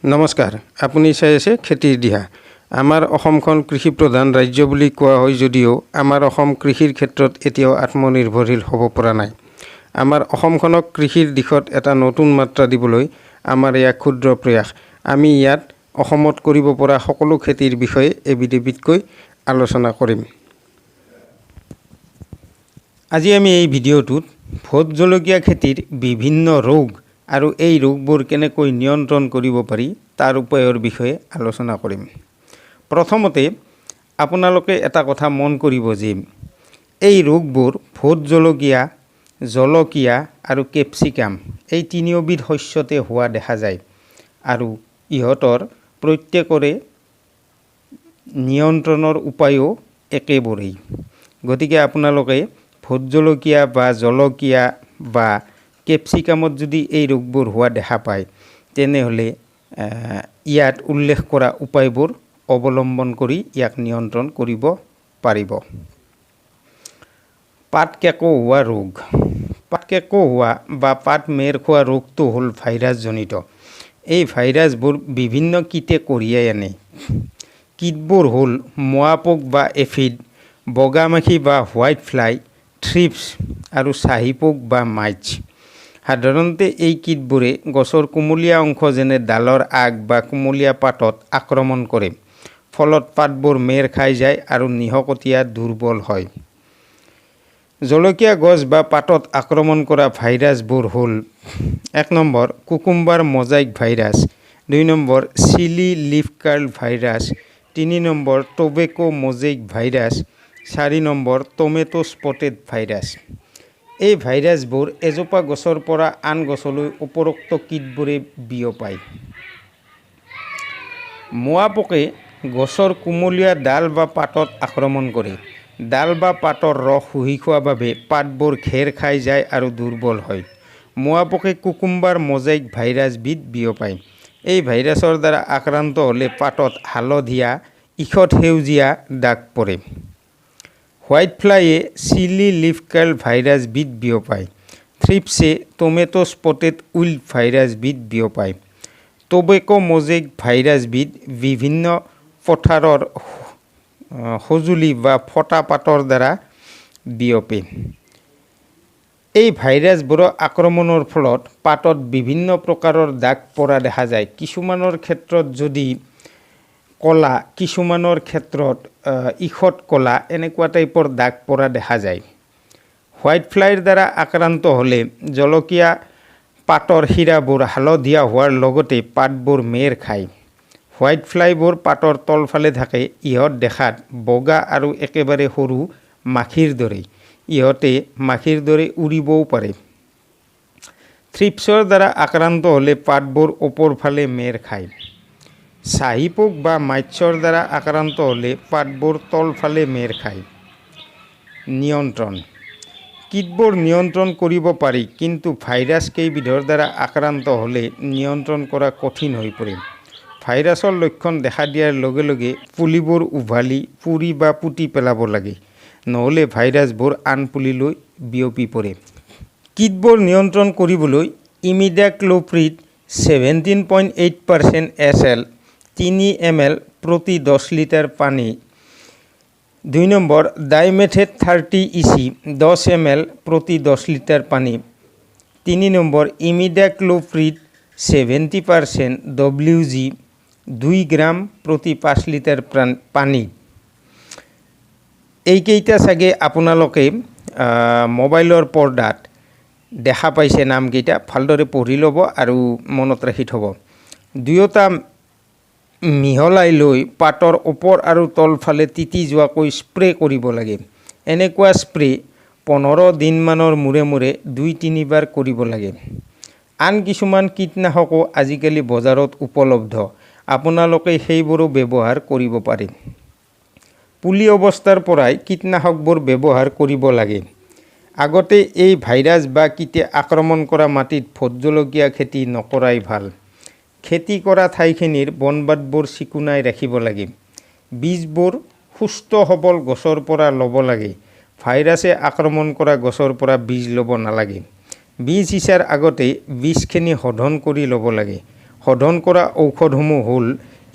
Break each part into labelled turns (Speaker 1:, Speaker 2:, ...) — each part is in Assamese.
Speaker 1: নমস্কাৰ, আপুনি চাই আছে খেতিৰ দিহা। আমাৰ অসমখন কৃষি প্ৰধান ৰাজ্য বুলি কোৱা হয় যদিও আমাৰ অসম কৃষিৰ ক্ষেত্ৰত এতিয়াও আত্মনিৰ্ভৰশীল হ'ব পৰা নাই। আমাৰ অসমখনক কৃষিৰ দিশত এটা নতুন মাত্ৰা দিবলৈ আমাৰ এয়া ক্ষুদ্ৰ প্ৰয়াস। আমি ইয়াত অসমত কৰিব পৰা সকলো খেতিৰ বিষয়ে এবিধ এবিধকৈ আলোচনা কৰিম। আজি আমি এই ভিডিঅ'টোত ভোট জলকীয়া খেতিৰ বিভিন্ন ৰোগ আৰু এই ৰোগবোৰ কেনেকৈ নিয়ন্ত্ৰণ কৰিব পাৰি, তাৰ উপায়ৰ বিষয়ে আলোচনা কৰিম। প্ৰথমতে আপোনালোকে এটা কথা মন কৰিব যে এই ৰোগবোৰ ভোট জলকীয়া, জলকীয়া আৰু কেপচিকাম এই তিনিওবিধ শস্যতে হোৱা দেখা যায় আৰু ইহঁতৰ প্ৰত্যেকৰে নিয়ন্ত্ৰণৰ উপায়ো একেবোৰেই। গতিকে আপোনালোকে ভোট জলকীয়া বা জলকীয়া বা কেপচিকামত যদি এই ৰোগবোৰ হোৱা দেখা পায়, তেনেহ'লে ইয়াত উল্লেখ কৰা উপায়বোৰ অৱলম্বন কৰি ইয়াক নিয়ন্ত্ৰণ কৰিব পাৰিব। পাত কেঁকো হোৱা ৰোগ। পাত কেঁকো হোৱা বা পাত মেৰ খোৱা ৰোগটো হ'ল ভাইৰাছজনিত। এই ভাইৰাছবোৰ বিভিন্ন কীটে কঢ়িয়াই আনে। কীটবোৰ হ'ল মোৱাপোক বা এফিড, বগা মাখি বা হোৱাইট ফ্লাই, থ্ৰিপছ আৰু চাহী পোক বা মাইটছ। সাধাৰণতে এই কীটবোৰে গছৰ কুমলীয়া অংশ, যেনে ডালৰ আগ বা কুমলীয়া পাতত আক্ৰমণ কৰে। ফলত পাতবোৰ মেৰ খাই যায় আৰু নিশকতীয়া দুৰ্বল হয়। জলকীয়া গছ বা পাতত আক্ৰমণ কৰা ভাইৰাছবোৰ হ'ল 1 number cucumber mosaic virus, 2 number chilli leaf Karl virus, 3 number tobacco mosaic virus, 4 number tomato spotted virus. এই ভাইৰাছবোৰ এজোপা গছৰ পৰা আন গছলৈ উপৰোক্ত কীটবোৰে বিয়পায়। মোৱাপোকে গছৰ কুমলীয়া ডাল বা পাতত আক্ৰমণ কৰে। ডাল বা পাতৰ ৰস শুহি খোৱা বাবে পাতবোৰ ঘেৰ খাই যায় আৰু দুৰ্বল হয়। মোৱাপোকে কুকুম্বাৰ মজাইক ভাইৰাছবিধ বিয়পায়। এই ভাইৰাছৰ দ্বাৰা আক্ৰান্ত হ'লে পাতত হালধীয়া, ঈষৎ সেউজীয়া দাগ পৰে। হোৱাইট ফ্লাইয়ে চিলি লিফ কাৰ্ল ভাইৰাছবিধ বিয়পায়। থ্ৰিপছে টমেটো স্পটেড উইল্ট ভাইৰাছবিধ বিয়পায়। টবেক' মজেইক ভাইৰাছবিধ বিভিন্ন পথাৰৰ সঁজুলি বা ফটা পাতৰ দ্বাৰা বিয়পে। এই ভাইৰাছবোৰৰ আক্ৰমণৰ ফলত পাতত বিভিন্ন প্ৰকাৰৰ দাগ পৰা দেখা যায়। কিছুমানৰ ক্ষেত্ৰত যদি ক'লা, কিছুমানৰ ক্ষেত্ৰত ঈষৎ ক'লা, এনেকুৱা টাইপৰ দাগ পৰা দেখা যায়। হোৱাইট ফ্লাইৰ দ্বাৰা আক্ৰান্ত হ'লে জলকীয়া পাতৰ শিৰাবোৰ হালধীয়া হোৱাৰ লগতে পাতবোৰ মেৰ খায়। হোৱাইট ফ্লাইবোৰ পাতৰ তলফালে থাকে। ইহঁত দেখাত বগা আৰু একেবাৰে সৰু মাখিৰ দৰে। ইহঁতে মাখিৰ দৰে উৰিবও পাৰে। থ্ৰিপছৰ দ্বাৰা আক্ৰান্ত হ'লে পাতবোৰ ওপৰ ফালে মেৰ খায়। চাহী পোক বা মাইটছৰ দ্বাৰা আক্ৰান্ত হ'লে পাতবোৰ তলফালে মেৰ খায়। নিয়ন্ত্ৰণ: কীটবোৰ নিয়ন্ত্ৰণ কৰিব পাৰি, কিন্তু ভাইৰাছ কেইবিধৰ দ্বাৰা আক্ৰান্ত হ'লে নিয়ন্ত্ৰণ কৰা কঠিন হৈ পৰে। ভাইৰাছৰ লক্ষণ দেখা দিয়াৰ লগে লগে পুলিবোৰ উভালি পুৰি বা পুতি পেলাব লাগে, নহ'লে ভাইৰাছবোৰ আন পুলিলৈ বিয়পি পৰে। কীটবোৰ নিয়ন্ত্ৰণ কৰিবলৈ ইমিডাক্লোপ্ৰিড 17.8% SL 3 ml প্ৰতি 10 লিটাৰ পানী, 2 নম্বৰ ডাইমেথেট 30 EC 10 ml প্ৰতি 10 লিটাৰ পানী, 3 number imidacloprid 70% WG 2 গ্ৰাম প্ৰতি 5 লিটাৰ পানী। এইকেইটা চাগে আপোনালোকে মোবাইলৰ পৰ্দাত দেখা পাইছে। নামকেইটা ভালদৰে পঢ়ি ল'ব আৰু মনত ৰাখি থ'ব। দুয়োটা মিহলাই লৈ পাতৰ ওপৰ আৰু তলফালে তিতি যোৱাকৈ স্প্ৰে কৰিব লাগে। এনেকুৱা স্প্ৰে 15 দিনমানৰ মূৰে মূৰে দুই তিনিবাৰ কৰিব লাগে। আন কিছুমান কীটনাশকো আজিকালি বজাৰত উপলব্ধ। আপোনালোকে সেইবোৰো ব্যৱহাৰ কৰিব পাৰে। পুলি অৱস্থাৰ পৰাই কীটনাশকবোৰ ব্যৱহাৰ কৰিব লাগে। আগতে এই ভাইৰাছ বা কীটে আক্ৰমণ কৰা মাটিত ভোট জলকীয়া খেতি নকৰাই ভাল। খেতি কৰা ঠাইখিনিৰ বন বাতবোৰ চিকুণাই ৰাখিব লাগে। বীজবোৰ সুস্থ সবল গছৰ পৰা ল'ব লাগে। ভাইৰাছে আক্ৰমণ কৰা গছৰ পৰা বীজ ল'ব নালাগে। বীজ সিঁচাৰ আগতে বীজখিনি শোধন কৰি ল'ব লাগে। শোধন কৰা ঔষধসমূহ হ'ল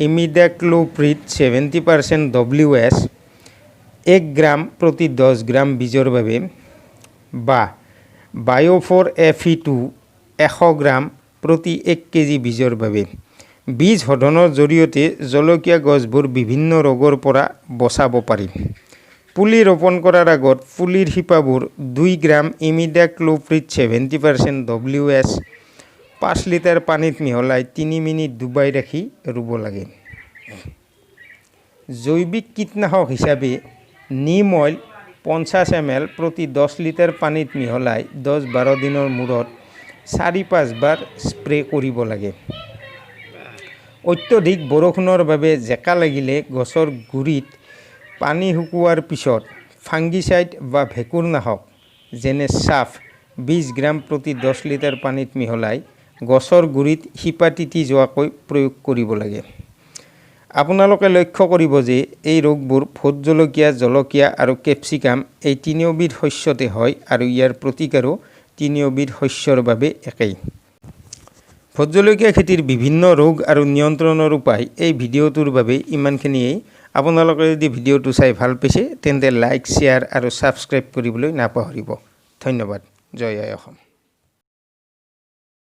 Speaker 1: ইমিডাক্লোপ্ৰিড 70% WS 1 গ্ৰাম প্ৰতি 10 গ্ৰাম বীজৰ বাবে বা বায়'ফ'ৰ FE2 100 গ্ৰাম প্ৰতি 1 কেজি বীজৰ বাবে। বীজ শোধনৰ জৰিয়তে জলকীয়া গছবোৰ বিভিন্ন ৰোগৰ পৰা বচাব পাৰি। পুলি ৰোপণ কৰাৰ আগত পুলিৰ শিপাবোৰ 2 গ্ৰাম ইমিডাক্লোপ্ৰিড 70% WS 5 litre পানীত মিহলাই 3 মিনিট ডুবাই ৰাখি ৰুব লাগে। জৈৱিক কীটনাশক হিচাপে নিম অইল 50 ml প্ৰতি 10 লিটাৰ পানীত মিহলাই 10-12 দিনৰ মূৰত 4-5 বাৰ স্প্ৰে কৰিব লাগে। অত্যধিক বৰষুণৰ বাবে জেকা লাগিলে গছৰ গুৰিত পানী শুকোৱাৰ পিছত ফাংগিচাইড বা ভেঁকুৰনাশক, যেনে চাফ 20 গ্ৰাম প্ৰতি 10 লিটাৰ পানীত মিহলাই গছৰ গুৰিত শিপা তিতি যোৱাকৈ প্ৰয়োগ কৰিব লাগে। আপোনালোকে লক্ষ্য কৰিব যে এই ৰোগবোৰ ভোট জলকীয়া, জলকীয়া আৰু কেপচিকাম এই তিনিওবিধ শস্যতে হয় আৰু ইয়াৰ প্ৰতিকাৰো তিনিওবিধ শস্যৰ বাবে একেই। ভোট জলকীয়া খেতিৰ বিভিন্ন ৰোগ আৰু নিয়ন্ত্ৰণৰ উপায় এই ভিডিঅ'টোৰ বাবে ইমানখিনিয়েই। আপোনালোকে যদি ভিডিঅ'টো চাই ভাল পাইছে, তেন্তে লাইক, শ্বেয়াৰ আৰু ছাবস্ক্ৰাইব কৰিবলৈ নাপাহৰিব। ধন্যবাদ। জয় আই অসম।